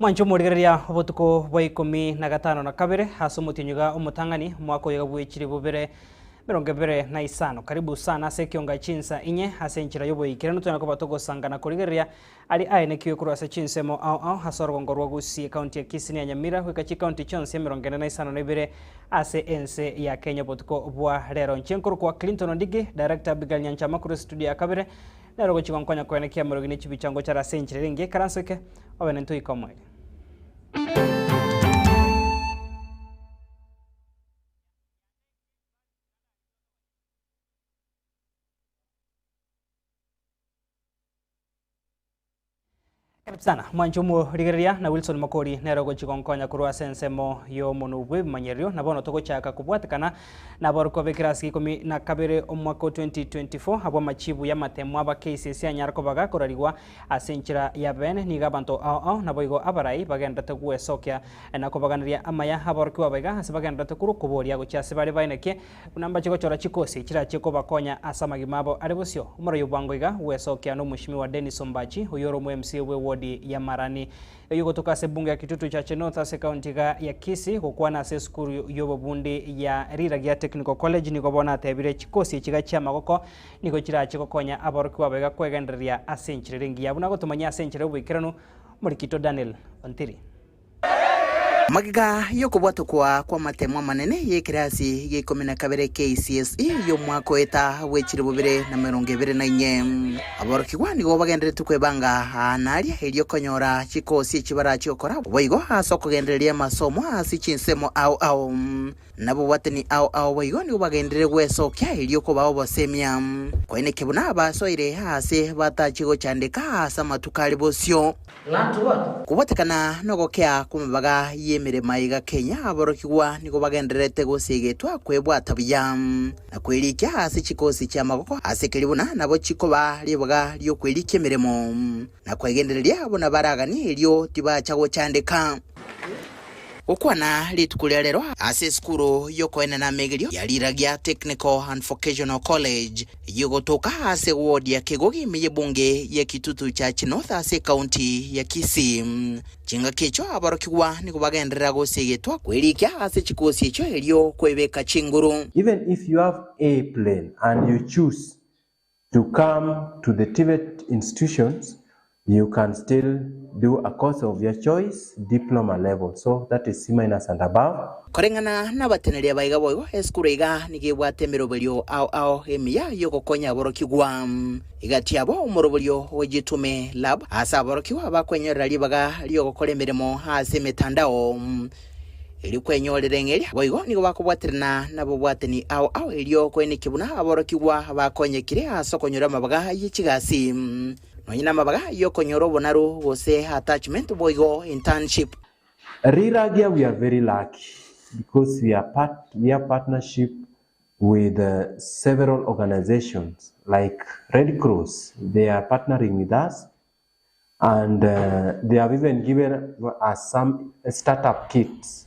Mwanche omorigereria obotuko bwa ikomi na gatano na kabere ase omotienyi iga omotang'ani omwaka oyo iga bwechire bobere emerongo ebere na isano. Karibu sana ase ekionga chinsa inye ase enchera y'oboikeranu tonyare koba togosangana korigereria aria aenekiwe korwa ase chinsemo ao ao ase orogongo rwa Gusii, ekaunti ya Kisii na ya Nyamira goika chikaunti chionsi emerongo ene na isano na ibere ase ense ya Kenya obotuko bwa rero. Inche nkorokwa Clinton Ondigi, Director Abigail Nyanchama korwa estudio ya kabere Nere ogochia gonkonya koenekia amarogi ne chibicha ngochare ase enchera ere engiya ekaranso eke, obe nentoika omoerio. Karibu sana mwanche omorigereria na Wilson Makori nere ogochi gonkonya korwa ase ensemo y'omonwa bw'ebimanyererio na bono togochaka kobwatekana naborokwa b'ekerasi gia ikomi na kabere omwaka o 2024 abwo amachibu y'amatemo aba KCSE anyare koba gakorarigwa ase enchera ya bene nigo abanto ao ao naboigo abarai bagenderete gwesokia na kobaganeria amaya aborokigwa abaiga ase bagenderete korwa okoboria gochia ase bare baenekie Buna mbache gochora chikosi chirachie kobakonya ase amagima abo are bosio. Omoroi obwango iga gwesokia nomoshimiwa Dennis Ombachi oyio ore omo MCA bwe ward ya Marani eyio egotoka ase ebunge ya Kitutu Chache North ase ekaunti iga ya Kisii gokwana ase esukuru yobobundi ya Riragia Technical College nigo bono atebire chikosi echi iga chiamagoko nigo chirache gokonya aborokigwa aba iga kwegendereria ase enchera ere engiya buna gotomanyia ase enchera yoboikeranu Omorikito Daniel Ontiri. Magega y'okobwatokwa kw'amatemo amanene y'ekerasi gia ikomi na kabere KCSE y'omwaka oeta bw'echiribu bibere na emerongo ebere na inye, aborokigwa nigo bagendererete kwebanga aa na aria erio konyora chikosi echi barache gokora boigo ase okogendereria amasomo ase chinsemo ao ao. Nabobwatani ao ao boigo nigo bagenderere gwesokia erio kobaa obosemia. Koeneke buna basoire aase batachie gochandeka ase amatuko are bosio. Kobwatekana nogokea kw'amabaga y'emeremo aiga Kenya, aborokigwa nigo bagendererete gosegetwa kwebwata buya na kwerikia ase chikosi chi'amagoko ase keria buna nabo chikoba ribaga ri'okwerikia emeremo na kwegendereria buna baraganie erio tibacha gochandeka. Gokwana rituko ria rero ase esukuru y'okoenena amegerio ya Riragia Technical and Vocational College eyio egotoka ase ward ya Kegogi ime y'ebunge ya Kitutu Church North ase ekaunti ya Kisii. Chingaki echio aborokigwa nigo bagenderera gosegetwa kwerikia ase chikosi echio erio kwebeka chinguru. Even if you have a plane and you choose to come to the TVET institutions, you can still do a course of your choice, diploma level, so that is C minus and above. Koreng'ana nabateneria baiga boigo, esukuru iga nigo ebwate emeroberio ao ao emiya y'ogokonya aborokigwa. Egati yabo omoroberio o Jitume Lab ase aborokigwa bakwenyorera ribaga ri'ogokora emeremo ase emetandao. Erio kwenyorera eng'eria, boigo nigo bakobwaterana nabobwatani ao ao erio koenekia buna aborokigwa bakonyekire ase okonyora amabaga ye chigasi, nonye namabaga y'okonyora obonaru gose attachment boigo internship. Riragia we are very lucky because we are part we have partnership with several organizations like Red Cross they are partnering with us and they have even given us some startup kits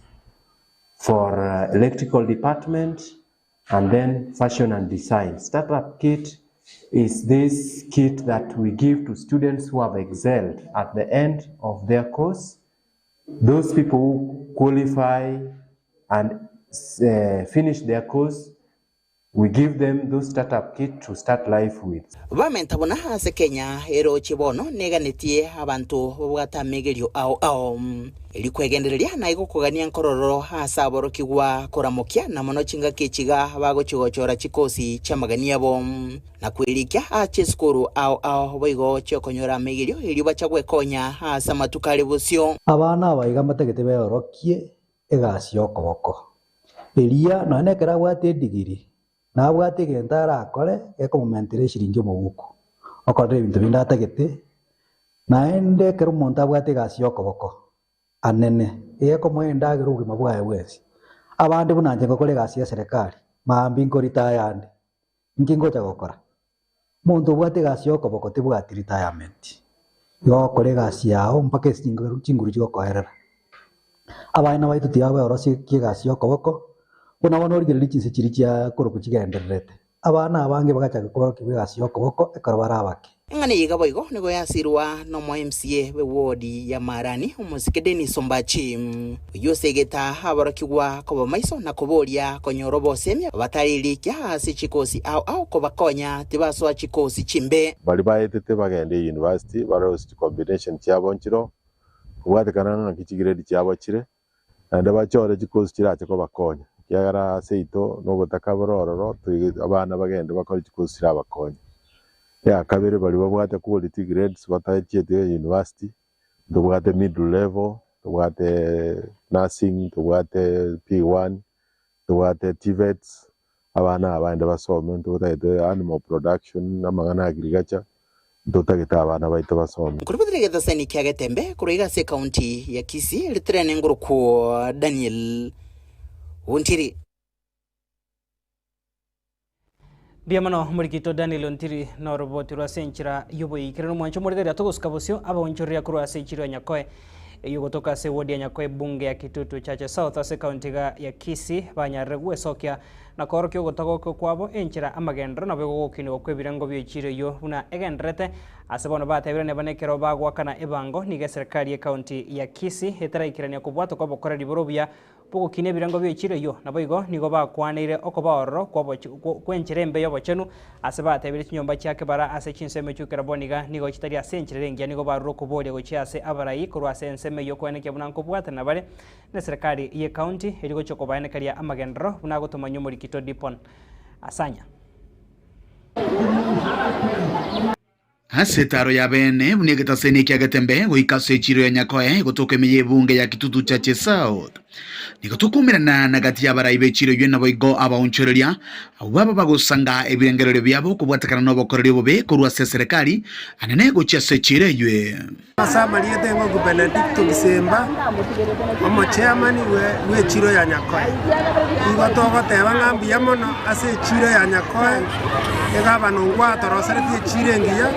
for electrical department and then fashion and design. Startup kit is this kit that we give to students who have excelled at the end of their course. Those people who qualify and finish their course We give them those startup kit to start life with. Bamenta buna ase Kenya erochie bono neganetie abanto babwate amegerio ao ao. Erio kwegendereria na igo kogania nkorororo ase aborokigwa koramokia na mono chingaki echi iga bagochia gochora chikosi chi'amagani abo na kwerikia ase chisukuru ao ao boigo chiokonyora amegerio erio bacha gwekonya ase amatuko are bosio. Abana aba iga mbatagete beorokie egasi y'okoboko. Eria, nonya nekero abwate edigiri, nabwate egento arakore gekomomentera eshiringi omoguko, okorera ebinto binde atagete, naende ekero omonto abwate egasi y'okoboko anene, egekomoa endagera obogima bwaye bwensi. Abande buna inche ngokora egasi ya eserekari, mambia nkoritaya ande, inki ngocha gokora? Omonto obwate egasi y'okoboko tebwati retirement, igo ogokora egasi yao mpaka ase chinguru chigokoerera. Abana baito tibabeorosie egasi y'okoboko, buna bono origereria chinse chiria chia korokwa chigendererete. Abana abange bagachaka korokiwa egasi y'okoboko ekero bare abake. Eng'ana eye iga boigo nigo yasirwa nomo MCA bwe ward ya Marani, omosike Dennis Ombachi, oyio osegete aborokigwa koba maiso na koboria konyora obosemia batari rikia ase chikosi ao ao kobakonya tibasoa chikosi chimbe. Baria baetete bagende university barose chicombination chiabo nchiroo, kobwatekana ng'aki chigrade chiabo chire, naende bachore chikosi chirache kobakonya, ekiagera ase seito na obotaka bore ororo, toige abana bagende bakore chikosi chirabakonye. Eya kabere baria babwate quality grades batachiete university, ntobwate middle level, ntobwate nursing, ntobwate P1, ntobwate TVETs, abana aba baende basome, ntotagete animal production, amang'ana a agriculture, ntotagete abana baito basome. Nkorobotire egetaseni kia Getembe korwa iga ase ekaunti ya Kisii, ritirene ngorokwo Daniel Ontiri. Mbuya mono omorikito Daniel Ontiri noroboti rwa ase enchera y'oboikeranu omwancho omorigereria togosuka bosio abaonchoreria korwa ase echiro ya Nyakoe eyio gotoka ase ewodi ya Nyakoe ebunge ya Kitutu Chache South ase ekaunti iga ya Kisii banyarire gwesokia na koorokia ogotagokwa kwabo enchera amagenderero nabo egogokinigwa kw'ebirengo bi'echiro eyio buna egendererete ase bono batebire neba nekero bagoakana ebango nigo eserekari y'ekaunti ya Kisii etaraikerania kobwatwa kw'obokoreri bore obuya bw'ogokinia ebirengo bi'echiro eyio. Naboigo nigo bakwaneire okoba ororo kw'enchera embe y'obochenu, ase batebirie chinyomba chia kebara ase chinsemo echio kera bono iga nigo chitari ase enchera ere engiya. Nigo barure okoboria gochia ase abarai korwa ase ensemo eyio koenekia buna nkobwatana bare neserekari y'ecounty eria gochia kobaenekeria amagenderero buna agotomanywa omorikito Dipon Asanya. Ase etaaro y'abeene, buna egetaseni ekia Getembe, goika ase echiiro ya Nyakoe, gotoka ime y'ebunge ya Kitutu Chache South. Nigo tokoumerana na gati y'abarai b'echiiro eyio naboigo abaonchoreria, abwo baba bagosanga ebirengererio biabo kobwatekana nobokoreri obobe korwa ase eserekari anene gochia ase echiiro eyio. Ase amarieta eng'oku Benedicto Gisemba, omochairman bw'echiro ya Nyakoe. Igo togoteba ng'a mbuya mono ase echiro ya Nyakoe, egavana Ongwae atoroseretie echiro engiya,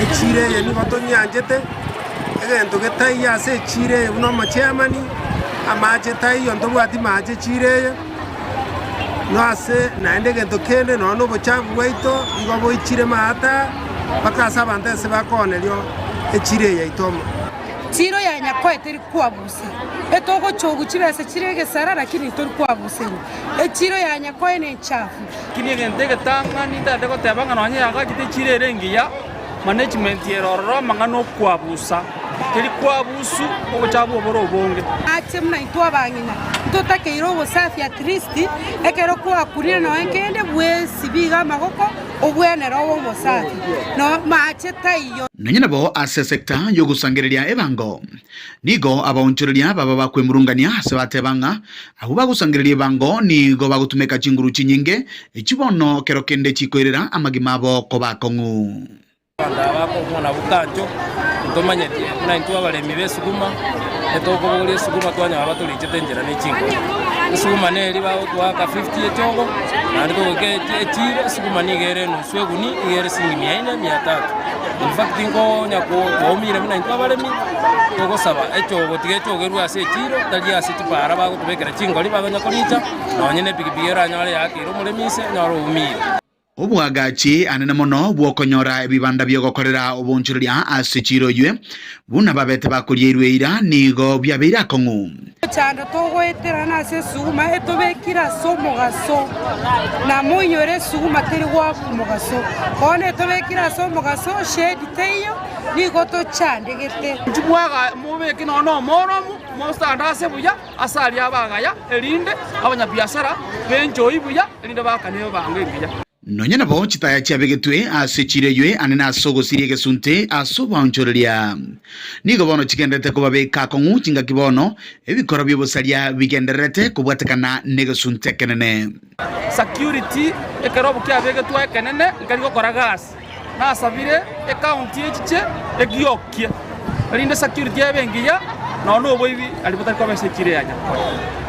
echiro eye nigo tonyianchete, egento getaiyo ase echiro eye buna omochairman, amache taiyo ntobwati mache echiro eye, na ase naende egento kende nonya na obochafu bwaito igo boichire maata. Mpaka ase abanto ase bakooneria echiro eye yaito amo. Chiro ya Nyakoe teri kwabusa, etogochogu chibesa chire egesara lakini tori kwabuserwa. Echiro ya Nyakoe nenchafu. Lakini egento egetang'ani ntagete goteba ng'a nonye yagachete echiro ere engiya, management ere ororo amang'ana okwabusa, teri kwabusu obochafu obore obonge. Ache buna intwe abang'ina ntotakeire obosafi at least ekero kwakurire nonya kende bwesibi iga amagoko Obwenero obe omosacha, na maache taiyo. Nonya nabo ase esecta y'ogosangereria ebango, nigo abaonchoreria baba bakwemurungania ase bateba ng'a abwo bagosangereria ebango nigo bagotumeka chinguru chinyinge, echi bono kero kende chikoirera amagima abo koba akong'u. Abanto aba bakobuna butancho, ntomanyeti buna intwe abaremi b'esuguma, etokobogoria esuguma twanyora batorichete enchera ne chinguru. Esuguma neri bagotoaka 50 echogo, naende togoika echiro esuguma nigo ere enusu eguni, iga ere siringi mia ine, mia tatu. In fact nkonya twaumire buna intwe abaremi, togosaba echogo tiga echogerwe ase echiro, tari ase chipara bagotobekera chingori bagonya koricha, nonye na epikipiki eranyore yakeire omoremi inse, onyore oumire. Oboagachi anene mono bw'okonyora ebibanda bi'ogokorera obonchoreria ase chiiro oywe, buna babete bakorieirwe eira, nigo biabeire akong'u. Emechando togoeterana ase esuguma etobekire ase omogaso, na moinyore esuguma teri goakwa omogaso. Bono etobekire ase omogaso, shade teiyo, nigo tochandegete. Inchuo mobeke nonya nomoromo, mosande ase buya ase aria abagaya, erinde abanyabiasara benchoi buya, erinde baakane ebango engiya. Nonya nabo chitaya chiabegetwe ase chiira eywe anene ase ogosiria egesunte ase oboonchoreria, nigo bono chigendererete kobabeka akong'u chingaki bono ebikoro bi'obosaria bigendererete kobwatekana negesunte ekenene. Security ekerobo kiabegetwe ekenene nkeri gokora gasi, Nasabire ecounty echiche egiokie, erinde security ebe engiya, nonya na oboibi aria botari koba ase echiro ya Nyakoe.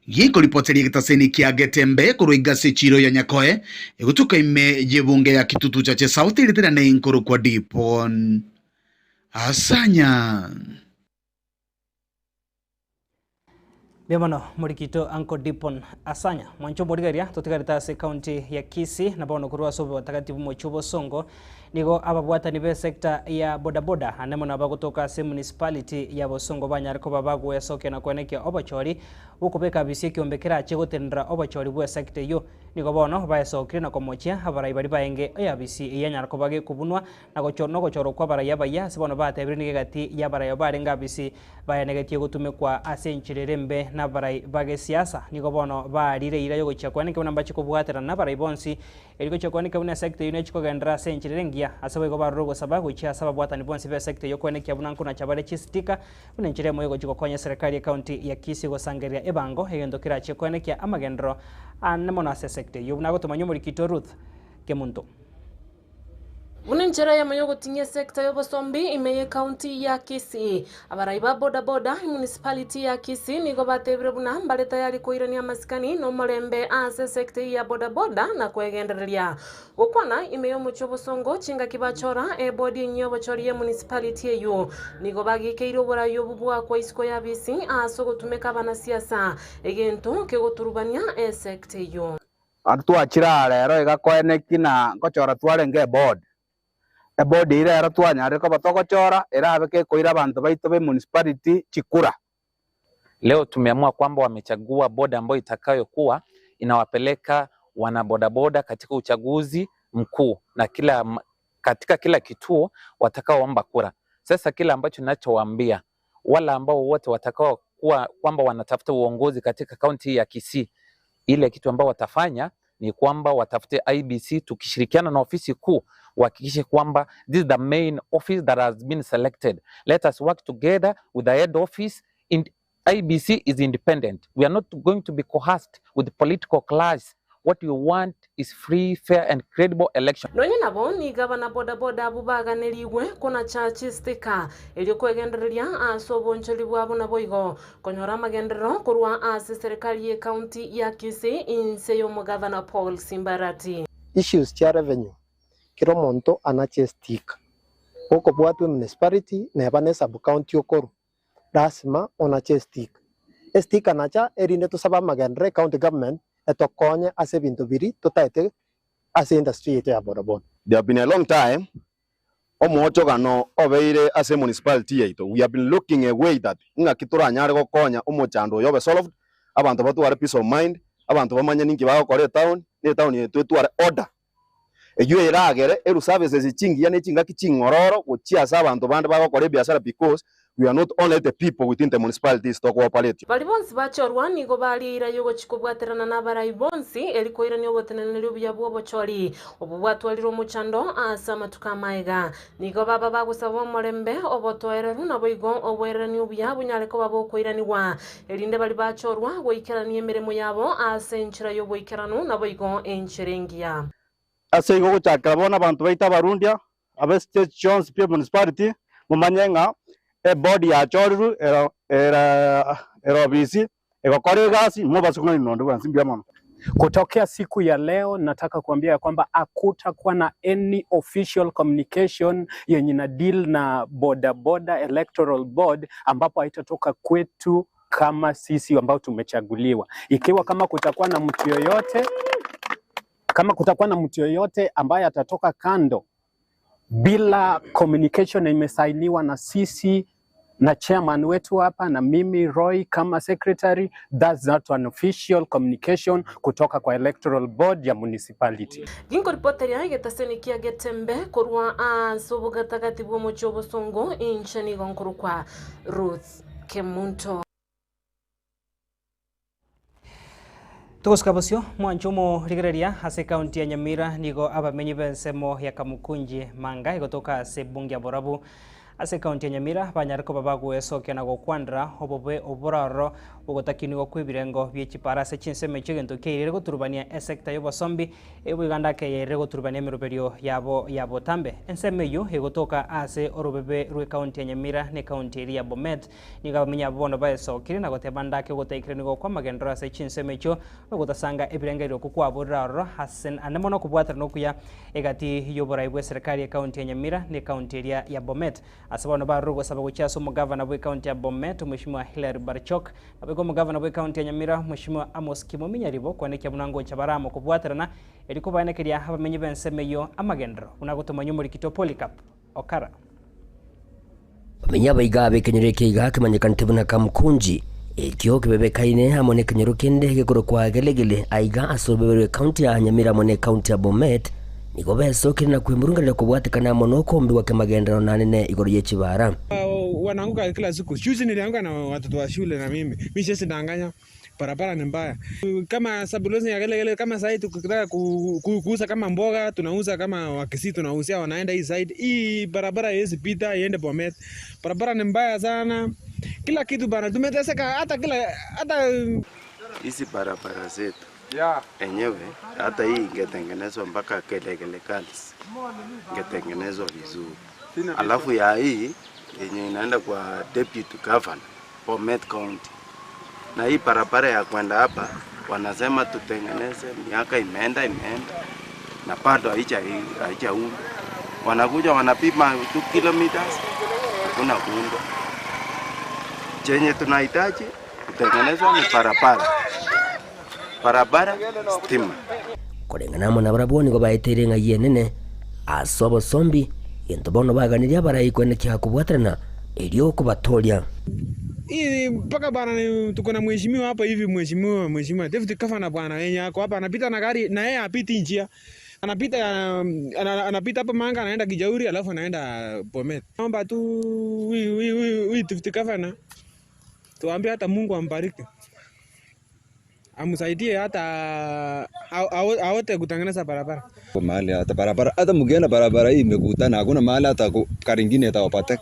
Gekoripoteria egetaseni kia Getembe korwa iga ase echiro ya Nyakoe, egotuka ime y'ebunge ya Kitutu Chache South eriterane nkorokwa Dipon Asanya. Mbuya mono morikito Uncle Dipon Asanya. Mwanche omorigereria totigarete ase county ya Kisii na bono korwa ase obobatagatifu bw'omochie obosongo. Nigo ababwatani b'esecta ya bodaboda ande mono abagotoka ase emunicipality ya Bosongo banyare koba bagwesokia na koenekia obochori bw'okobeka abisi ekiombe kerache gotenenera obochori bw'esecta eyio. Nigo bono baesokirie na komochia abarai baria baenge eabisi eyio yanyara koba gekobunwa na gocho nogochorwa kw'abarai abayia ase bono batebire nigo egati y'abarai abo barenge abisi baenegetie gotumekwa ase enchera ere embe nabarai ba gesiasa. Nigo bono baarire eira y'ogochia koenekia buna mbache kobwaterana nabarai bonsi Erio gochia koenekia buna esecta eyio nechikogenderera ase enchera ere engiya, ase boigo barore ogosaba gochia ase ababwatani bonsi b'esecta eyio koenekia buna nkonacha bare chisitika buna enchera emo y'ogochia gokonya eserekari y'ecounty ya Kisii gosangereria ebango egento kerachie koenekia amagenderero ane mono ase esecta eyio buna agotomanywa omorikito Ruth Kemunto. Buna enchera eyemo y'ogotinyia esecta y'obosombi ime y'ecounty ya Kisii, Abarai ba boda boda emunicipality ya Kisii nigo batebire buna mbare tayari koirania amasikani na omorembe ase esecta eyio ya boda boda na kwegendereria gokwana ime y'omochie obosongo chingaki bachora ebodi enyia y'obochori y'emunicipality eyio. Nigo bagikeire oborai obo bwakwa isiko y'abisi ase ogotumeka abanasiasa egento kegoturubania esecta eyio. Abanto twachire aa rero iga koeneki na ngochora twarenge eboard. Eboard eyio rero twanyarire koba togochora, erabe kekoira abanto baito be municipality chikura. Leo tumeamua kwamba wamechagua board ambayo itakayokuwa inawapeleka wanabodaboda katika uchaguzi mkuu na kila katika kila kituo watakaoomba kura. Sasa kile ambacho ninachowaambia wale ambao wote watakao kuwa kwamba wanatafuta uongozi katika kaunti ya Kisii, ile kitu ambao watafanya ni kwamba watafute IEBC tukishirikiana na ofisi kuu wahakikishe kwamba this is the main office that has been selected. Let us work together with the head office. In, IEBC is independent. We are not going to be coerced with political class. What we want is free, fair and credible election. Nonya nabo nigo abana bodaboda abwo baganerigwe konacha chistika, erio kwegendereria ase obonchori bwabo naboigo konyora amagenderero korwa ase eserekari y'ecounty ya Kisii inse y'omogavana Paul Simbarati. Issues chia revenue, kera omonto anache estika, gokobwatwa emunicipality neba ne sub county okorwa, Lasima onache estika. Estika nacha erinde tosabe amagenderero e county government etokonye ase ebinto biria totaete ase industry yaito ya bodaboda. There have been a long time omoochogano obeire ase emunicipality yaito, we have been looking a way that ng'aki toranyare gokonya omochando oyo obe solved, abanto batware peace of mind, abanto bamanye ninki bagokora etown, na etown yaito etware order. Eyio eragere eru services chingiya ne chingaki ching'ororo gochia ase abanto bande bagokora ebiasara because we are not only the people within the municipalities tokooperate. Baria bonsi bachorwa nigo baria eira y'ogochia kobwaterana nabarai bonsi, eri koirania oboteneneri obuya bw'obochori, obwo bwatwarire omochando ase amatuko amaega. Nigo baba bagosaba omorembe, obotoereru, naboigo oboererani obuya bonyare koba bokoiranigwa, erinde baria bachorwa goikerania emeremo yabo ase enchera y'oboikeranu, naboigo enchera engiya. Ase igo gochakera bono abanto baito abarundia, abe stage chionsi pi emunicipality, momanye ng'a eboard yachorirwe ero era ere ofisi egokora egasi, mobase kong'ainwa nonde bwensi. Mbuya mono. Kutokea siku ya leo nataka kuambia ya kwamba hakutakuwa na any official communication yenye na deal na boda boda electoral board ambapo haitatoka kwetu kama sisi ambao tumechaguliwa. Ikiwa kama kutakuwa na mtu yoyote kama kutakuwa na mtu yoyote ambaye atatoka kando bila communication imesainiwa na sisi na chairman wetu hapa na mimi Roy kama secretary, that's not an official communication kutoka kwa electoral board ya municipality. Ginkoripoteria egetaseni kia Getembe korwa ase obogatagati bw'omochie obosongo, inche nigo nkorokwa Ruth Kemunto. Togosika bosio mwanche omorigereria ase ekaunti ya Nyamira nigo abamenyi b'ensemo ya Kamukunji Manga egotoka ase ebunge ya Borabu ase ekaunti ya Nyamira banyare koba bagoesokia na gokwanera obobe obororo bw'ogotakinigwa kw'ebirengo bie chipara ase chinsemo echio egento kiairire goturubania esecta y'obosombi Eboiganda ake yairire goturubania emeroberio yabo ya botambe. Ensemo eyio egotoka ase orobebe rw'ekaunti ya Nyamira na ekaunti eria ya Bomet. Nigo abamenyi abwo bono baesokire na goteba ndake ogotaikeranigwa kw'amagenderero ase chinsemo echio na ogotasanga ebirengererio okwo kwaborire aroro ase ande mono okobwaterana okuya egati y'oborai bw'eserekari y'ekaunti ya Nyamira na ekaunti eria ya Bomet. Ase bono barure ogosaba gochia ase omogavana bw'ecounty ya Bomet Omweshimiwa Hillary Barchok, naboigo omogavana bw'ecounty ya Nyamira Omweshimiwa Amos Kimomi Nyaribo koenekia buna ngocha bare amo kobwaterana erio kobaenekeria abamenyi b'ensemo eyio amagenderero buna gotomanywa omorikito Polycarp Okara. Bamenyi abaiga ab'ekenyoro eke iga kemanyekanete buna Kamkunji, ekio kebebekaine amo nekenyoro kende gekorokwa Gelegele aiga ase orobebe rw'ecounty ya Nyamira amo n'ecounty ya Bomet, nigo besokire na kwemurunganera kobwatekana amo nokombigwa kemagenderero nanene igoro ye chibara. Wanaanguka kila siku. Juzi nilianguka na watoto wa shule na mimi. Mimi siwezi danganya. Barabara ni mbaya. Kama sabulosi ya gelegele kama sahii tukitaka ku, ku, kuuza kama mboga tunauza kama Wakisii tunauzia wanaenda hii side. Hii barabara haiwezi pita iende Bomet. Barabara ni mbaya sana. Kila kitu bana tumeteseka hata kila hata Hizi barabara zetu enyewe hata hii ingetengenezwa mpaka Gelegele Girls ingetengenezwa vizuri, alafu ya hii yenye inaenda kwa deputy governor Bomet County, na hii barabara ya kwenda hapa wanasema tutengeneze, miaka imeenda imeenda na bado haija haijaundwa. Wanakuja wanapima 2 kilometers, hakuna kuundwa. Chenye tunahitaji kutengenezwa ni barabara, barabara, stima. Koreng'ana amo nabarabwo nigo baeteire ng'ai enene ase obosombi, gento bono baganirie abarai kwenekia kobwaterana erio kobatooria. Hii mpaka bana tuko na mheshimiwa hapa hivi mheshimiwa mheshimiwa David Kafana bwana yenye ako hapa anapita na gari na yeye hapiti njia. Anapita anapita hapa Manga anaenda Kijauri alafu anaenda Bomet. Naomba tu huyu huyu huyu David Kafana tuambie hata Mungu ambariki. Amsaidie hata awote kutengeneza barabara. Kwa mahali hata barabara hata mkienda barabara hii imekutana, hakuna mahali hata gari ingine itawapata.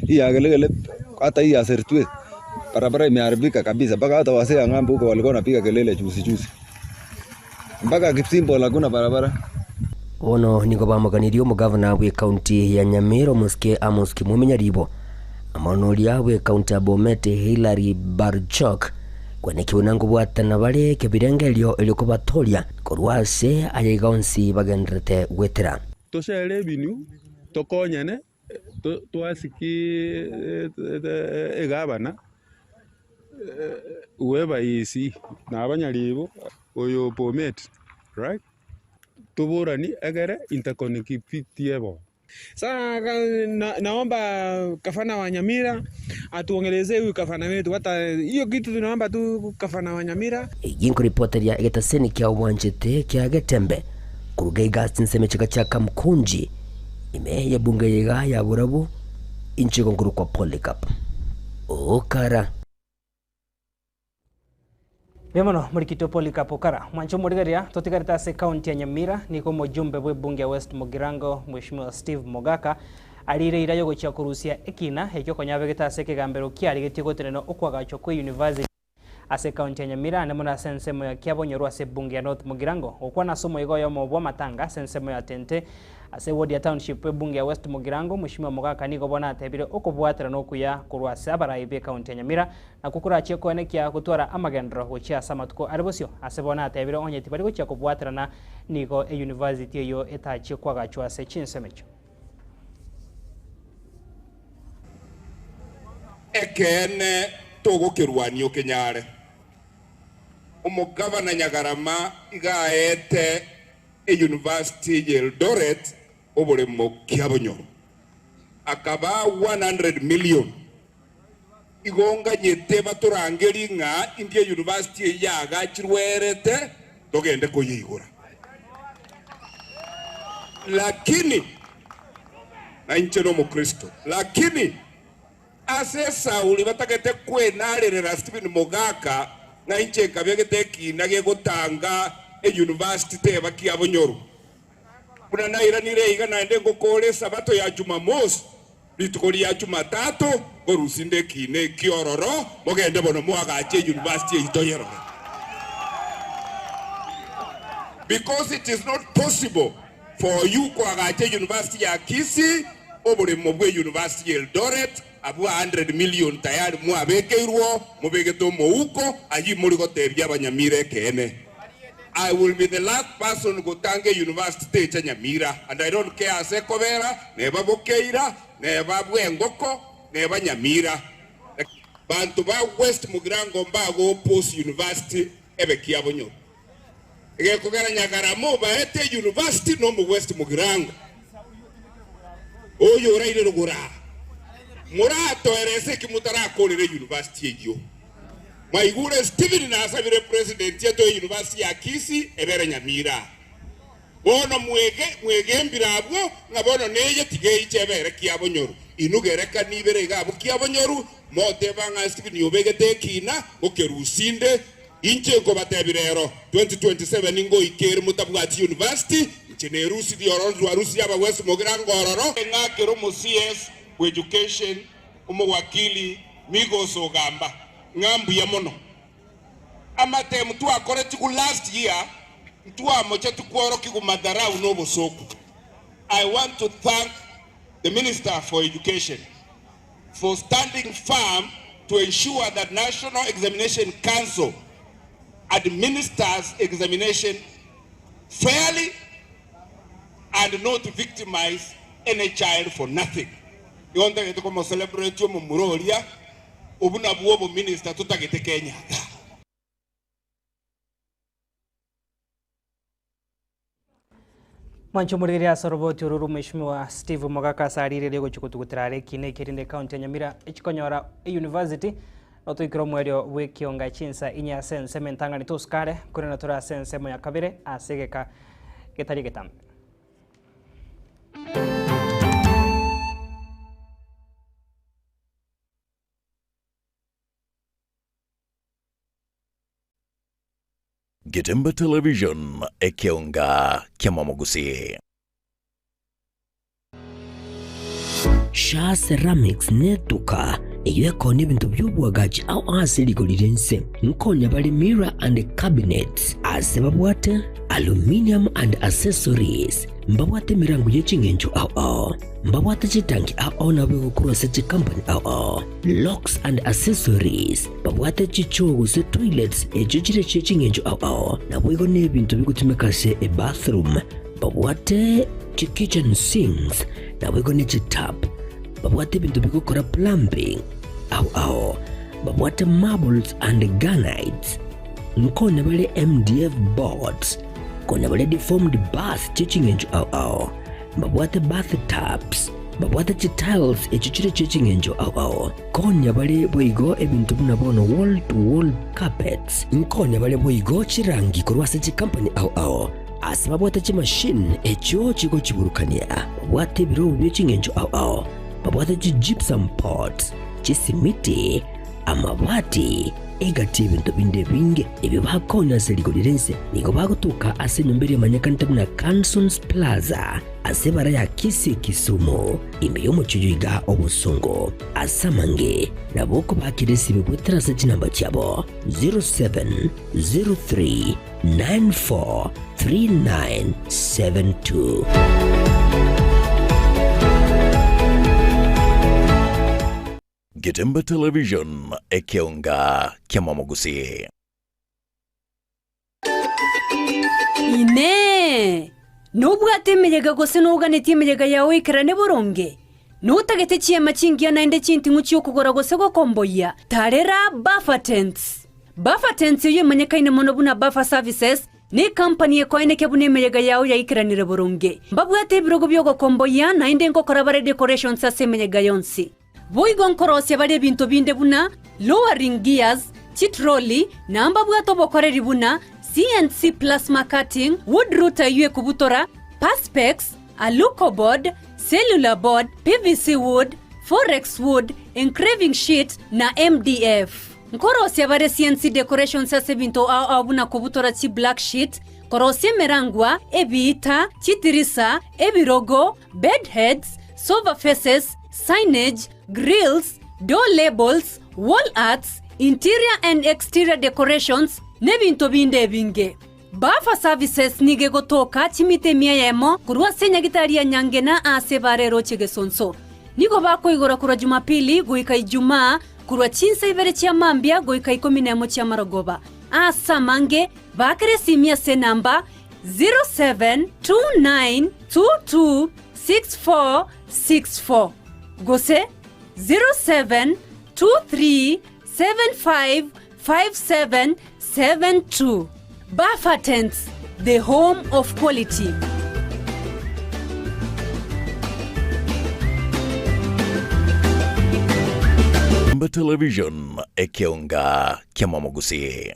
Hii ya Gelegele hata hii ya Sertwet barabara imeharibika kabisa, mpaka hata wasee ya ng'ambo huko walikuwa wanapiga kelele juzi juzi, mpaka Kipsimbol hakuna barabara. Bono nigo bamoganirie omogavana bw'ecounty ya Nyamira omosike Amos Kimwemi Nyaribo amo noria bw'ecounty ya Bomet Hillary Barchok kwenekiwa buna nkobwatana bare ekebirengerio erio kobatoria korwa ase ayaiga onsi bagendererete gwetera. Tose revenue tokonyane twasiki egavana whoever is na abanyaribo oyo Bomet right toborani egere interconnectivity ebo. Sasa na, naomba kafana wa Nyamira atuongelezee huyu kafana wetu, hata hiyo kitu tunaomba tu kafana wa Nyamira. Eyio nkoripoteria egetaseni kia obwanchete kia Getembe koruga iga ase ensemo echika chia Kamkunji ime y'ebunge ya iga ya Borabu inche igo nkorokwa Polycarp Okara. Mbuya mono morikito Polycarp Okara. Mwanche omorigereria, totigarete ase ekaunti ya Nyamira, nigo omojumbe bw'ebunge ya West Mugirango Mheshimiwa Steve Mogaka ariire eira yogochia korusia ekina ekio konya abegete ase ekegambero kiarigetie gotenena okoagachwa kwe university ase ekaunti ya Nyamira ande mono ase ensemo ya Kiabonyoru ase ebunge ya North Mugirango. Gokwana ase omoigo oyomo bw'amatanga ase ensemo ya Tente Ase ewodi ya Township ebunge ya West Mugirango, Mweshimiwa Mogaka nigo bono atebire okobwaterana okuya korwa ase abarai b'ecounty ya Nyamira nakwo korachie koenekia gotwara amagenderero gochia ase amatuko are bosio. Ase bono atebire onye tibari gochia kobwaterana nigo eyunivasiti eyio etachie koagachwa ase chinsemo echio. Ekeene togokerwania okenyare. Omogavana Nyagarama iga aete Eyunivasiti y'Eldoret oboremo kiabonyoro, akabaa 100 million. Igo nganyete batorangerie ng'a indi eyunivasiti eyio yaagachirwe erete togende koyeigora. Lakini na inche nomokristo, lakini ase esauri batagete kwenarerera Stephen Mogaka ng'a inche nkabegete ekiina gegotanga eyunivasiti teba kiabonyoro. Buna nairanire iga naende ngokora esabato ya Jumamosi, rituko ria Jumatatu nkorusia inde ekiina ekiororo, mogende bono moagache eyunivasiti eyio toyerore. Because it is not possible for you koagacha eyunivasiti ya Kisii, oboremo bw'eyunivasiti ya Eldoret, Abwo 100 million tayari mwabekeirwe oo, mobegete omouko, ayio mori gotebia abanyamira ekeene. I will be the last person gotanga euniversity techa Nyamira and I don't care ase ekobera, neba Bokeira, neba Bwengoko, neba Nyamira. Banto ba West Mugirango mbago oppose university ebe Kiabonyoru. Egekogera Nyagarama obaete euniversity nomo West Mugirango. Oyo oraire rogoro aa. Moratoerese eki motarakorera euniversity eyio. Mwaigure Stephen nasabire president atoe euniversity ya Kisii ebere Nyamira aa. Bono mwege mwegembire abwo ng'a bono neye tiga eiche ebere Kiabonyoru. Inwe gereka nibere iga abwo Kiabonyoru, moteba ng'a Stephen obegete ekina, okerusinde. Inche nkobatebia rero, 2027 ngoika ere motabwati university, inche nerusirie ororo twarusirie abagwesi mogirango ororo. Ng'akere omo CS bw'education omowakili Migos Ogamba ng'a mbuya mono. Amatemu twakoretigwe last year ntwamochetie kworokigwa madharau na obosoku. I want to thank the Minister for Education for standing firm to ensure that National Examination Council administers examination fairly and not victimize any child for nothing. Igo ntagete komo celebrate omomura oria, obwo nabwo obominister totagete Kenya igaa. Mwanche omorigereria ase oroboti oro rw'Omweshimiwa Steve Mogaka ase ariire gochia gotugutera are ekina eke erinde ekaunti ya Nyamira echikonyora eyunivasiti notoikere omoerio bw'ekionga chinsa inye ase ensemo entang'ani tosukare korende tore ase ensemo ya kabere ase egeka getari egetambe. Getembe Television, ekeonga ki'amamogusii. Shaa Ceramics netuka eyio ekonia ebinto bi'oboagachi ao ase rigori ri'ense. Nkonya bare mirror and cabinets ase babwate aluminium and accessories. Mbabwate emerango ye ching'encho ao ao. Mbabwate chitanki ao ao nabo egokorwa ase chicompany ao ao. Locks and accessories. Babwate chichoo gose toilets echio chire chie ching'encho ao ao, naboigo n'ebinto bigotumeka ase ebathroom. Babwate chikitchen sinks, naboigo ne chitap. Babwate ebinto bigokora plumbing ao ao. Babwate marbles and granites. Nkonya bare MDF boards. Konya bare deformed bath chie ching'encho ao ao. Mbabwate bath tubs. Babwate chitiles echio chire chie ching'encho ao ao. Nkonya bare boigo ebinto buna bono wall to wall carpets. Nkonya bare boigo chirangi korwa ase chikampani ao ao, ase babwate chimachine echio chigochiburukania. Babwate ebirobu bie ching'encho ao ao, babwate chigypsum pots, chisimiti, amabati, egati y'ebinto binde ebinge ebio bakonya ase rigori ri'ense. Nigo bagotoka ase enyomba eria emanyekanete buna Cansons Plaza ase ebara ya Kisii Kisumu. Ime y'omochie oyio iga obosongo ase amange, nabo okobakera esibe goetera ase chinamba chiabo 0703943972. Getembe Television, ekeonga ki'amamogusii. Inee! Nobwate emeyega gose noganetie emeyega yao eikerane boronge? Notagete chiema chingiya naende chinting'u chi'okogora gose gokomboyia? Tarera Buffer Tents! Buffer Tents eyio emanyekaine mono buna Buffer Services, necompany ekoenekia buna emeyega yao yaikeranire boronge. Mbabwate ebirogo bi'ogokomboyia naende nkokora bare decorations ase emeyega yonsi. Boigo nkorosia bare ebinto binde buna lowering gears, chitroli, na mbabwate obokoreri buna CNC plasma cutting, wood router eyio ekobutora, perspex, alucoboard, cellular board, PVC wood, forex wood, engraving sheet, na MDF. Nkorosia bare CNC decorations ase ebinto ao ao buna kobutora chi black sheet, korosia emerangwa, ebiita, chitirisa, ebirogo, bed heads, sofa faces, signage, grills, door labels, wall arts, interior and exterior decorations, n'ebinto binde ebinge. Buffer Services nigo egotoka chimita emia eyemo korwa ase enyagitari ya Nyangena aase ebara eroche Gesonso. Nigo bakoigora korwa Jumapili goika Ijumaa korwa chinsa ibere chia mambia goika ikomi nemo chia marogoba. Aase amange. Baakera esimi ase enamba 0729226464 gose 0723755772. Buffer Tents, the home of quality. Mba Television, ekeonga kiamamogusii.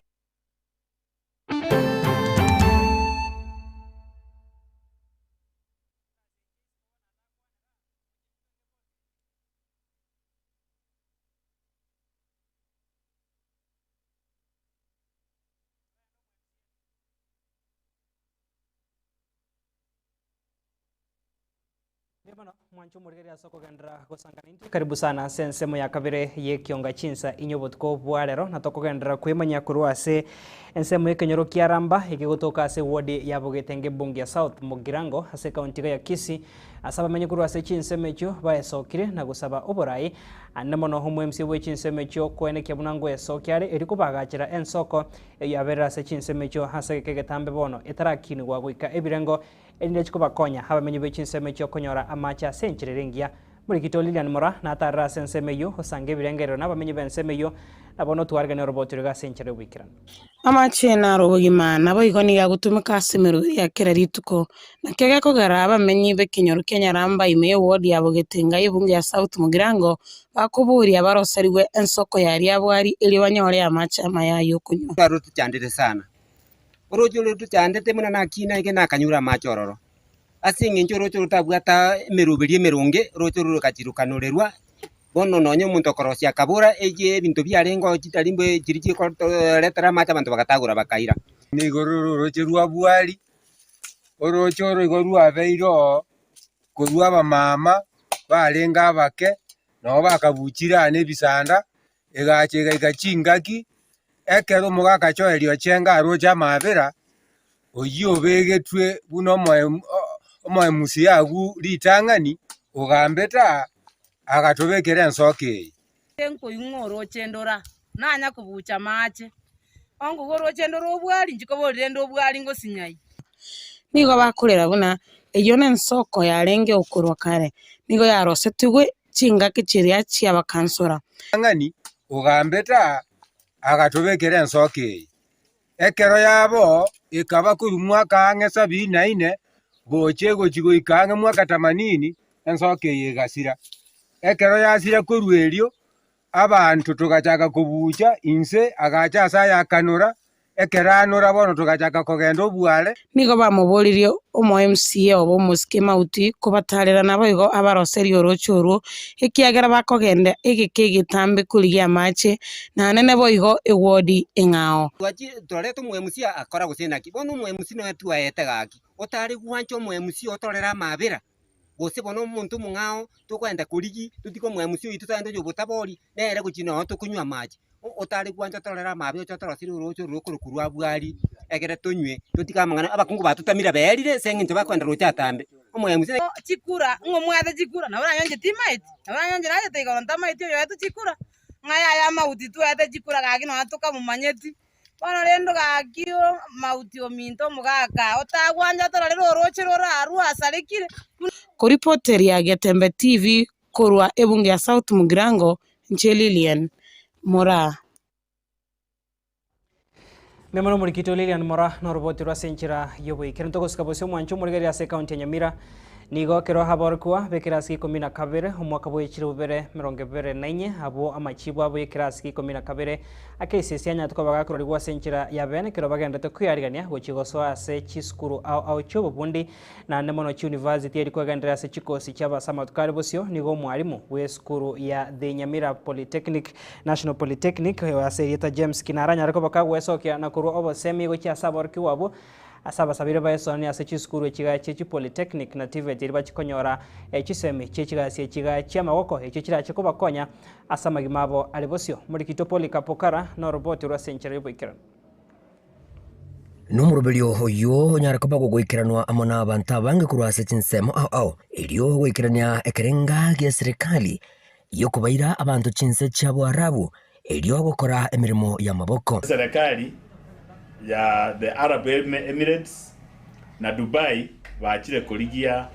Mwanche omorigereria ase okogenderera gosangana intwe. Karibu sana ase ensemo ya kabere y'ekionga chinsa inye obotuko bwa rero na tokogenderera kwemanya korwa ase ensemo y'ekenyoro kia Ramba ekegotoka ase ward ya Bogetenge ebunge ya South Mugirango ase ekaunti iga ya Kisii ase abamenyi korwa ase chinsemo echio baesokire na gosaba oborai ande mono omwemsi bwe chinsemo echio koenekia buna ngoesokia are erio kobagachera ensoko eyio yaberire ase chinsemo echio ase egeka egetambe bono etarakinigwa goika ebirengo Erinde chikobakonya abamenyi be chinsemo echio konyora amache ase enchera ere engiya. Morikito Lilian Mora natarire ase ensemo eyio, osange ebirengerero nabamenyi b'ensemo eyio, na bono twaregane oroboti roiga ase enchera y'oboikeranu. Amache naro obogima, naboigo nigo agotumeka ase emeroberi ya kera rituko. Nakio gekogera abamenyi b'ekenyoro kia Nyaramba ime y'eward ya Bogetenga y'ebunge ya South Mugirango bakoboria baroserigwe ensoko ya Riabwari erio banyore amache amaya ay'okonywa. Rotochandete sana, Orooche oro rotochandete buna nakina iga nakanyure amache ororo, ase eng'encho orooche oro rotabwata emeroberio emeronge, orooche oro rogachia rokanorerwa, bono nonye omonto okorosia akabora echi ebinto biarenge oo chitari mbu chiria chikoretera amache abanto bagatagora bakaira. Nigo rore orooche rwa Bwari, orooche oro igo rwabeire oo korwa abamama barenge abake, nabo bakabuchire aa na ebisanda, egacha egaika chingaki, Ekero omogaka Joeli ochenga aroche amaabera, oyio obegetwe buna omoemusi agwo ritang'ani, ogambete aa, agatobekera ensoko eye. Nkoigwa oroche ndora, nanya kobucha amache, onkoigwa oroche ndora obwari, inche kobori rende obwari ngosinyai. Nigo bakorera buna eyio nensoko yarenge okorwa kare, nigo yarosetigwe chingaki chiria chi'abakansora. Ritang'ani ogambete aa, agatobekera ensoko eye. Ekero yabo ekaba korwa mwaka ang'e sabini na ine gocha egochia goika ang'e mwaka tamanini, ensoko eye egasira. Ekero yasira korwa erio, abanto togachaka kobucha inse, agacha ase ayakanora, Ekero anora bono togachaka kogenda obuare. Nigo bamoboririe omo-MCA obo omosike Mauti kobatarera naboigo abaroserie orooche orwo, ekiagera bakogenda egeka egetambe korigia amache, na anene boigo ewodi eng'ao. Twareta omo-MC akora gose naki? Bono omo-MC noe twaete gaki, otare gwancha omo-MC otorere amabera, gose bono omonto omong'ao tokoenda korigia totige omo-MC oito togende oyo obotabori, nere gochia noo tokonywa amache. Otare gwancha torore amabe oche otoroserie orooche oro rokorokwa rwa bwari, ekere tonywe, totige amang'ana, abakungu batotamire berire ase eng'encho bakoenda roche atambe. Omo-MC. Chikura, ng'a omwate chikura, nabo oranyore inche timaeti, nabo oranyore inche nachete igoro ntamaeti oyoetwe chikura, ng'a yaya amauti twete chikura gaki nonya tokamomanyeti. Bono rende gaki mauti ominto omogaka, otagwancha tororere orooche rore arwo asarekire. Koripoteria Getembe TV korwa ebunge ya South Mugirango, inche Lilian Moraa. Mbuya mono omorikito Lilian Moraa noroboti rwa ase enchera y'oboikeranu. Togosika bosio omwancho omorigereria ase ekaunti ya Nyamira. Nigo ekero aborokigwa b'ekerasi gia ikomi na kabere omwaka bw'echire bubere emerongo ebere na inye abwo amachibu abo y'ekerasi gia ikomi na kabere akeisesi anyarete koba gakororigwa ase enchera ya bene ekero bagenderete kwearigania gochia gosoa ase chisukuru ao ao chi'obobundi Naende mono chiuniversity eri kwegenderera ase chikosi chi'abase amatuko are bosio, nigo omwalimu bw'esukuru ya The Nyamira Polytechnic, National Polytechnic, ase erieta James Kinara anyare koba kagwesokia na korwa obosemi gochia ase aborokigwa abwo ase abasabire baesoanie ase chisukuru echiga chie chipolytechnic na TVET erio bachie konyora chisemi chie chigasi echiga chi'amagoko echio chirache kobakonya ase amagima abo are bosio. Morikito Polycarp Okara noroboti rw'ase enchera y'oboikeranu. Nomoroberio oyio onyare koba gogoikeranwa amo nabanto abange korwa ase chinsemo ao ao, erio goikerania ekerenga gie serikali y'okobaira abanto chinse chia Boarabu, erio gokora emeremo y'amaboko. Serikali ya the Arab Emirates na Dubai bachire korigia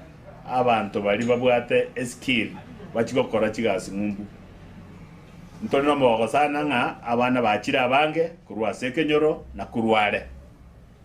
abanto baria babwate eskill bachie gokora chigasi ng'umbu. Ntore nomogogo sana ng'a abana bachire abange korwa ase ekenyoro na korwa are,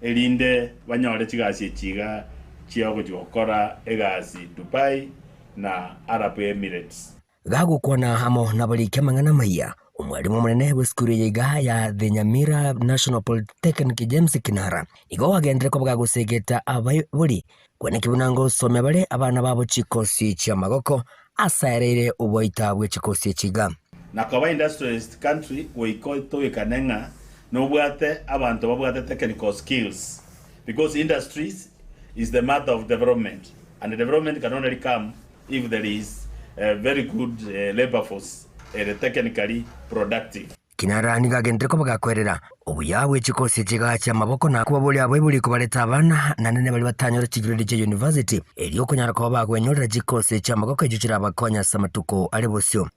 erinde banyore chigasi echi iga chia ogochia gokora egasi Dubai na Arab Emirates. Gagokwana amo nabariki amang'ana amaya, omwalimu omonene bw'esukuru eye iga ya The Nyamira National Polytechnic James Kinara nigo agenderere koba gagosegeta abaibori kweneki buna ngosomia bare abana babo chikosi chi'amagoko asaereire oboita bwe chikosi echi iga. Na koba industrialist country goika toikane ng'a nobwate abanto babwate technical skills because industries is the mother of development and development can only come if there is a very good labour force ere technically productive. Kinara nigo agenderere koba gakwerera obuya bwe chikosi chigacha amaboko na kobaboria abaibori kobareta abana naende baria batanyore chigrade chia university erio okonyara koba bagwenyorera chikosi chiamagoko echio chirabakonye ase amatuko are bosio.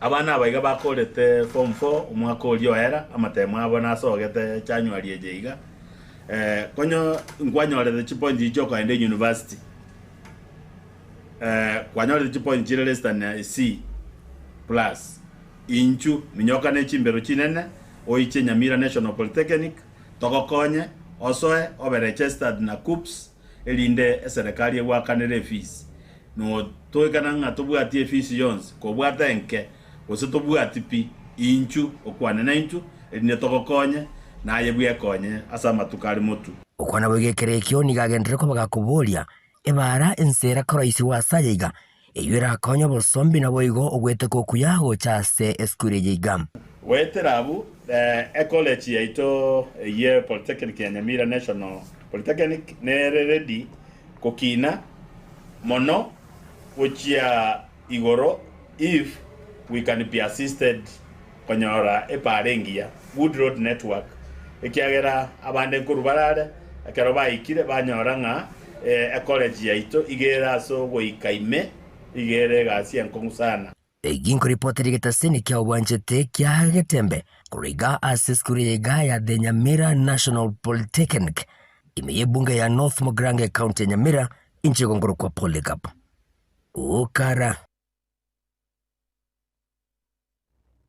Abana aba iga bakorete form four omwaka oria oera, amatemo abo nasogete January eye iga, konye nkwanyorete chipoints echi chiokoenda university, kwanyorete chipoints chire less than C plus, inchu minyoka ne chimbero chinene oiche Nyamira National Polytechnic togokonye osoe obe registered na KUCCPS erinde eserekari egwakanere efees. Notoikana ng'a tobwati efees yonsi, kobwata enke, gose tobwati pi, inchu okwane naintwe, erinde togokonye, naye bwekonye ase amatuko are motwe. Okwana boigo ekero ekio nigo agenderere koba gakoboria, Ebaara ense erakoroisigwe ase aya iga, eyio erakonye obosombi naboigo ogweteka okuya gocha ase esukuru eye iga. Goetera abwo, ecollege yaito eyio Polytechnic ya Nyamira National Polytechnic nere ready gokina mono gochia igoro if we can be assisted konyora epaara engiya, good road network, ekiagera abande nkorwa barare ekero baikire banyora ng'a ecollege yaito iga ere ase ogoika ime, iga ere egasi enkong'u sana. Egi nkoripoteri egetaseni kia obwanchete kia Getembe korwa iga ase esukuru eye iga ya The Nyamira National Polytechnic ime y'ebunge ya North Mugirango ecounty ya Nyamira inche igo nkorokwa Polycarp Okara.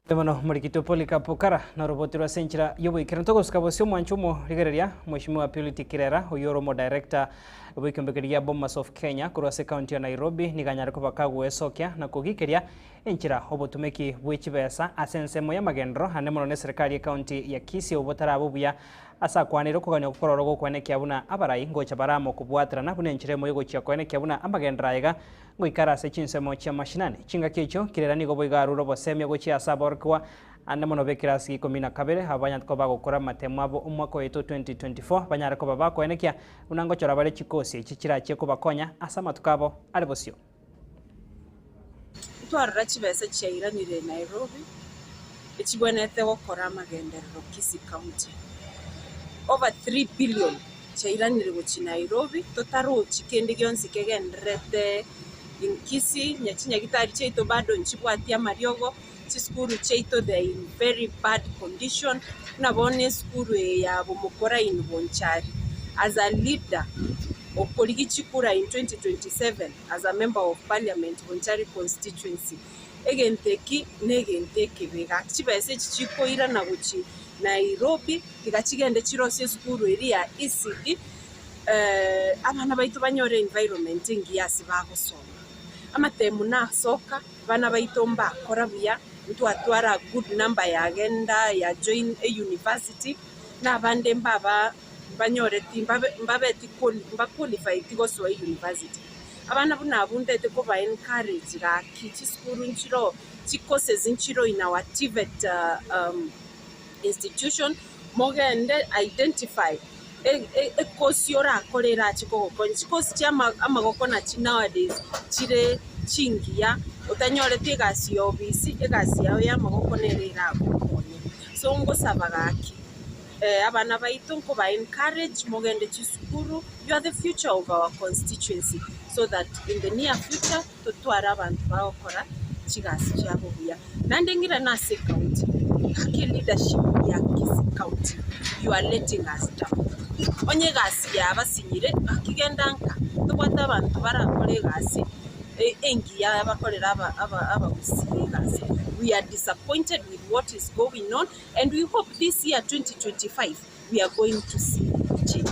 Bono morikitwe Polycarp Okara noroboti rwase enchera y'oboikeranu. Togosuka bosio omwancho omorigereria Mheshimiwa Purity Kirera oyio ore omodirector bw'ekiombekeri gia Bomas of Kenya korwa ase ecounty ya Nairobi nigo anyare koba kagoesokia na kogikeria enchera obotumeki bwe chibesa ase ensemo y'amagenderero ande mono neserikari y'ecounty ya Kisii obo botarabe obuya ase akwanire okogania okwo kororo gokwenekia buna abarai ngocha bare amo kobwaterana buna enchera emo yogochia koenekia buna amagenderero aiga Ngoikare ase chinsemo chia mashinani. Chingaki echio, Kirera nigo boigo arure obosemia gochia ase aborokigwa ande mono b'ekerasi gia ikomi na kabere, aba banyare koba bagokora amatemo abo omwaka oito 2024, banyare koba bakoenekia buna ngochora bare chikosi echi chirachie kobakonya ase amatuko abo are bosio. Ntwarora chibesa chiairanire Nairobi echibwenerete gokora amagenderero Kisii County. Over 3 billion chiairanire gochia Nairobi totarochi kende gionsi kegendererete in Kisii, onye chinyagitari chiaito bado nchibwati amariogo, chisukuru chiaito they are in very bad condition, buna bono esukuru eye ya Bomokora in Bonchari, as a leader okorigia chikura in 2027 as a member of parliament Bonchari constituency, egento eki negento ekebe gaki chibesa echi chikoirana gochia Nairobi. Tiga chigende chirosie esukuru eria ya ECD, abana baito banyore environment engiya ase bagosoma. Amatemu nasoka, abana baito mbakora buya, ntwatwara a good number yagenda ya join euniversity, na abande mbaba mbanyoreti mbabe mbabeti quali mbaqualified gosoa euniversity. Abana buna abwo ndete koba encourage gaki chisukuru nchiroo, chicourses nchiroo in our TVET institution, mogende identify ekosi orakore erache kogokonya. Chikosi chia amagoko nachi nowadays chire chingiya, otanyoreti egasi ya obisi, egasi yao ya amagoko nere eragokonye. So ngosaba gaki abana baito nkoba encourage mogende chisukuru, you are the future of our constituency so that in the near future totware abanto bagokora chigasi chiabo buya. Naende ng'irane ase ecounty. Gaki leadership ya Kisii county you are letting us down. Onye egasi yabasinyire gaki genda nka tobwate abanto barakore egasi engiya bakorere abagusii egasi. We are disappointed with what is going on and we hope this year 2025 we are going to see change.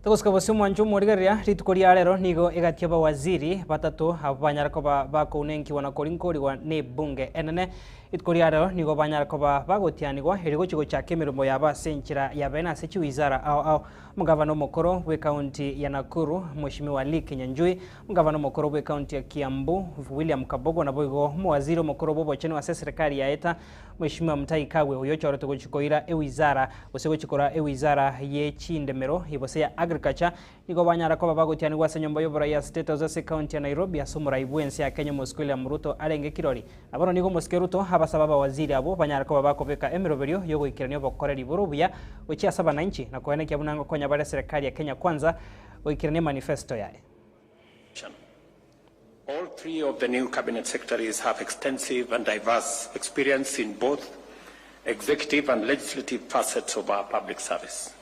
Togosika bosio omwancho omorigereria, rituko ria rero nigo egati y'abawaziri batato abwo banyare koba bakounenkiwa na korinkorigwa n'ebunge enene. Rituko ria rero nigo banyare koba bagotianigwa erio gochia gochaka emeremo yabo ase enchera ya bene ase chiwizara ao ao. Omogavana omokoro bw'ekaunti ya Nakuru, Mweshimiwa Lee Kinyanjui, Omogavana omokoro bw'ekaunti ya Kiambu, William Kabogo naboigo omowaziri omokoro bw'obochenu ase eserekari ya Eta, Mweshimiwa Mutahi Kagwe oyio ochorete gochia koira ewizara gose gochia koraa ewizara ye chindemero gose ya Agriculture nigo banyara koba bagotianigwa ase enyomba y'oborai ya State House ase ekaunti ya Nairobi ase omorai bw'ense ya Kenya Omosike William Ruto arenge kirori. Na bono nigo Omosike Ruto abasaba abawaziri abwo banyare koba bakobeka emeroberio y'ogoikerania obokoreri bore obuya gochia ase abananchi na koenekia buna ngokonya bare eserekari ya Kenya Kwanza goikerania emanifesto yaye. All three of the new cabinet secretaries have extensive and diverse experience in both executive and legislative facets of our public service.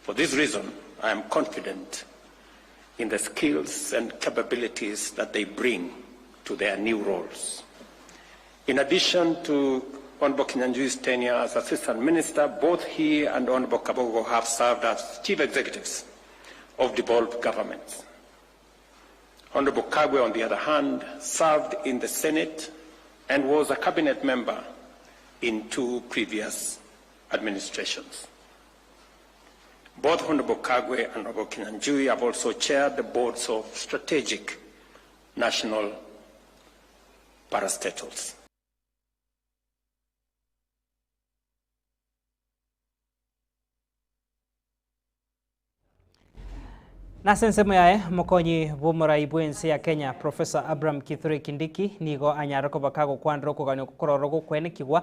For this reason, I am confident in the skills and capabilities that they bring to their new roles. In addition to Honorable Kinyanjui's tenure as Assistant Minister, both he and Honorable Kabogo have served as Chief Executives of devolved governments. Honorable Kagwe, on the other hand, served in the Senate and was a cabinet member in two previous administrations. Both Honorable Kagwe and Honorable Kinyanjui have also chaired the boards of strategic national parastatals. Nase ensemo yaye, omokonyi bw'omorai bw'ense ya Kenya, Professor Abraham Kithure Kindiki nigo anyare koba kagokwanera okogania okwo kororo gokwenekigwa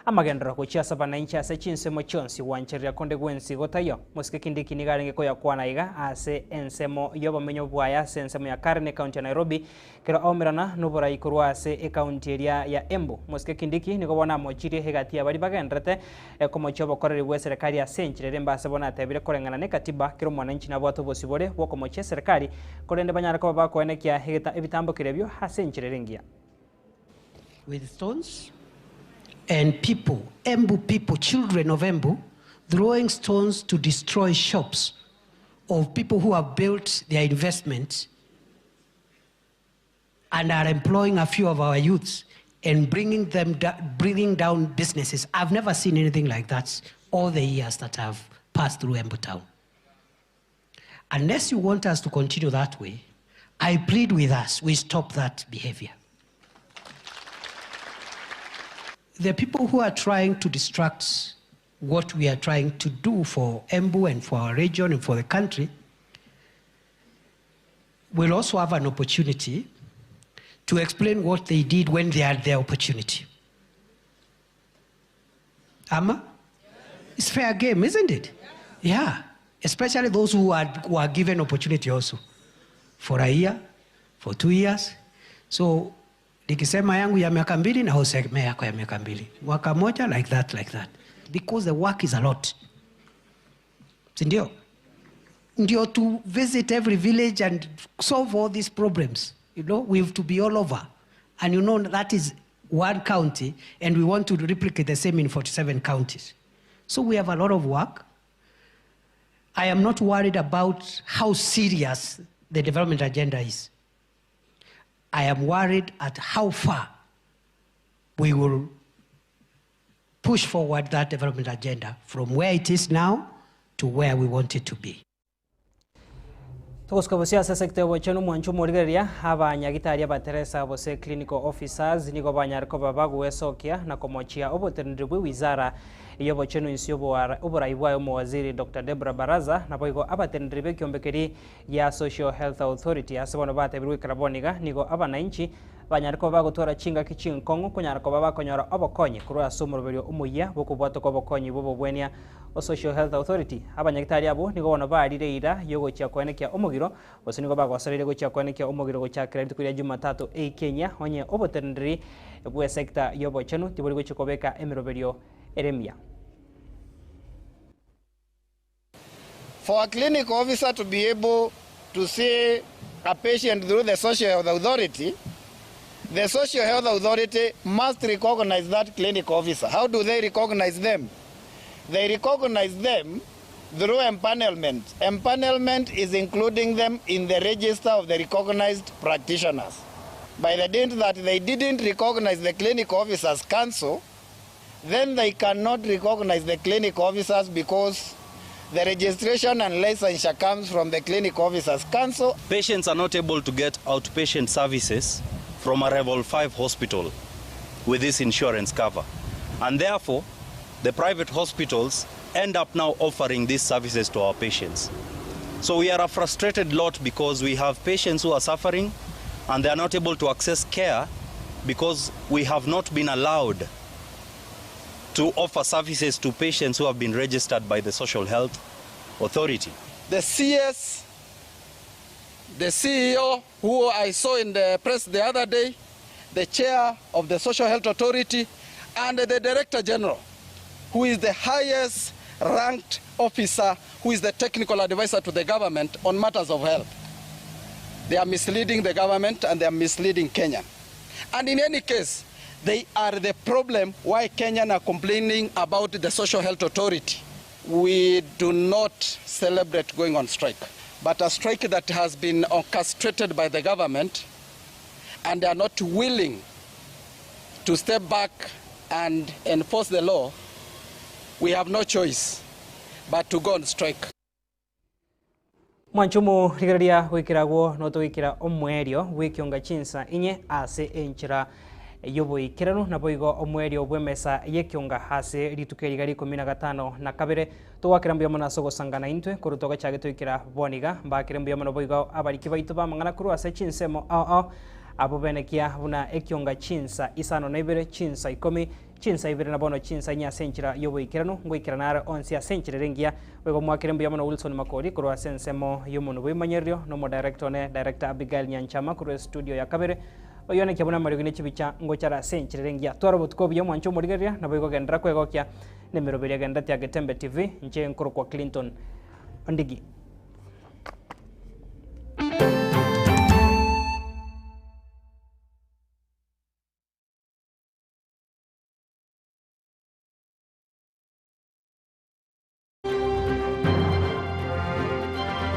amagenderero gochia ase abananchi ase chinsemo chionsi gwancherera konde gwensi gotaiyo. Mosike Kindiki nigo arenge koyakwana iga ase ensemo y'obomenyo bwaye ase ensemo ya Karen ekaunti ya Nairobi Ekero aomerana noborai korwa ase ekaunti eria ya Embu, Mosike Kindiki nigo bono amochirie egati ya baria bagenderete komochia obokoreri bw'eserekari ase enchera ere mbe ase bono atebire koreng'ana n'ekatiba kera omwananchi nabwate obosibore bw'okomochia eserekari korende banyare koba bakoenekia ebitambokero ebio ase enchera ere engiya. With stones and people, Embu people, children of Embu, throwing stones to destroy shops of people who have built their investments and are employing a few of our youths and bringing them bringing down businesses. I've never seen anything like that all the years that I've passed through Embu Town. Unless you want us to continue that way, I plead with us, we stop that behavior. The people who are trying to distract what we are trying to do for Embu and for our region and for the country will also have an opportunity to explain what they did when they had their opportunity. Amma? It's fair game, isn't it? Yeah. Especially those who are, who are given opportunity also for a year, for 2 years. So nikisema yangu ya miaka mbili na useme yako ya miaka mbili. Mwaka moja like that, like that. Because the work is a lot. Si ndio? Ndio to visit every village and solve all these problems. We have to be all over. And that is one county, and we want to replicate the same in 47 counties. So we have a lot of work. I am not worried about how serious the development agenda is. I am worried at how far we will push forward that development agenda from where it is now to where we want it to be. Togosika bosio ase sector y'obochenu omwancho omorigereria abanyagitari abateresa bose clinical officers nigo banyare koba bagoesokia na komochia oboteneneri bwe wizara y'obochenu inse oborai bwaye omowaziri Dr. Deborah Baraza naboigo abateneneri b'ekiombekeri ya Social Health Authority ase bono batebirwe goikera boniga nigo abananchi banyare koba bagotwara chingaki chinkong'u konyara koba bakonyora obokonyi korwa ase omoroberio omoyia bw'okobwatoka obokonyi bw'obobwenia o Social Health Authority. Abanyagitari abwo nigo bono barire eira y'ogochia koenekia omogiro gose nigo bagosoreire gochia koenekia omogiro gochakera rituko ria Jumatatu eiki enyia onye oboteneneri bw'esecta y'obochenu tibori gochia kobeka emeroberio ere emiya. For a clinical officer to be able to see a patient through the Social Health Authority, the Social Health Authority must recognize that clinical officer. How do they recognize them? They recognize them through empanelment. Empanelment is including them in the register of the recognized practitioners. By the date that they didn't recognize the clinical officers council, then they cannot recognize the clinic officers because the registration and licensure comes from the clinic officers council. Patients are not able to get outpatient services from a level 5 hospital with this insurance cover. And therefore, the private hospitals end up now offering these services to our patients. So we are a frustrated lot because we have patients who are suffering and they are not able to access care because we have not been allowed to offer services to patients who have been registered by the Social Health Authority. The CS, the CEO, who I saw in the press the other day, the chair of the Social Health Authority, and the Director General, who is the highest ranked officer, who is the technical advisor to the government on matters of health. They are misleading the government and they are misleading Kenya. And in any case, they are the problem why Kenyan are complaining about the Social Health Authority. We do not celebrate going on strike, but a strike that has been orchestrated by the government and they are not willing to step back and enforce the law, we have no choice but to go on strike. Mwanche omorigereria goikera agwo notogoikera omoerio bw'ekionga chinsa inye ase enchera y'oboikeranu, naboigo omoerio bw'emesa y'ekionga ase rituko eri iga rikomi na gatano na kabere. Togwakera mbuya mono ase ogosangana intwe korwa togachake toikera bono iga. Mbakere mbuya mono boigo abariki baito b'amang'ana korwa ase chinsemo ao ao, abwo benekia buna ekionga chinsa isano na ibere, chinsa ikomi, Chinsa ibere na bono chinsa inye ase enchera y'oboikeranu, ngoikerana are onsi ase enchera ere engiya. Boigo mwakere mbuya mono Wilson Makori korwa ase ensemo y'omonwa bw'ebimanyererio, na omodirector one Director Abigail Nyanchama korwa estudio ya kabere, oyonekia buna amariogi ne chibicha ngochare ase enchera ere engiya. Twara obotuko obuya mwanche omorigereria, naboigo genderera kwegokia nemeroberi ya Gendereti ya Getembe TV, inche nkorokwa Clinton Ondigi.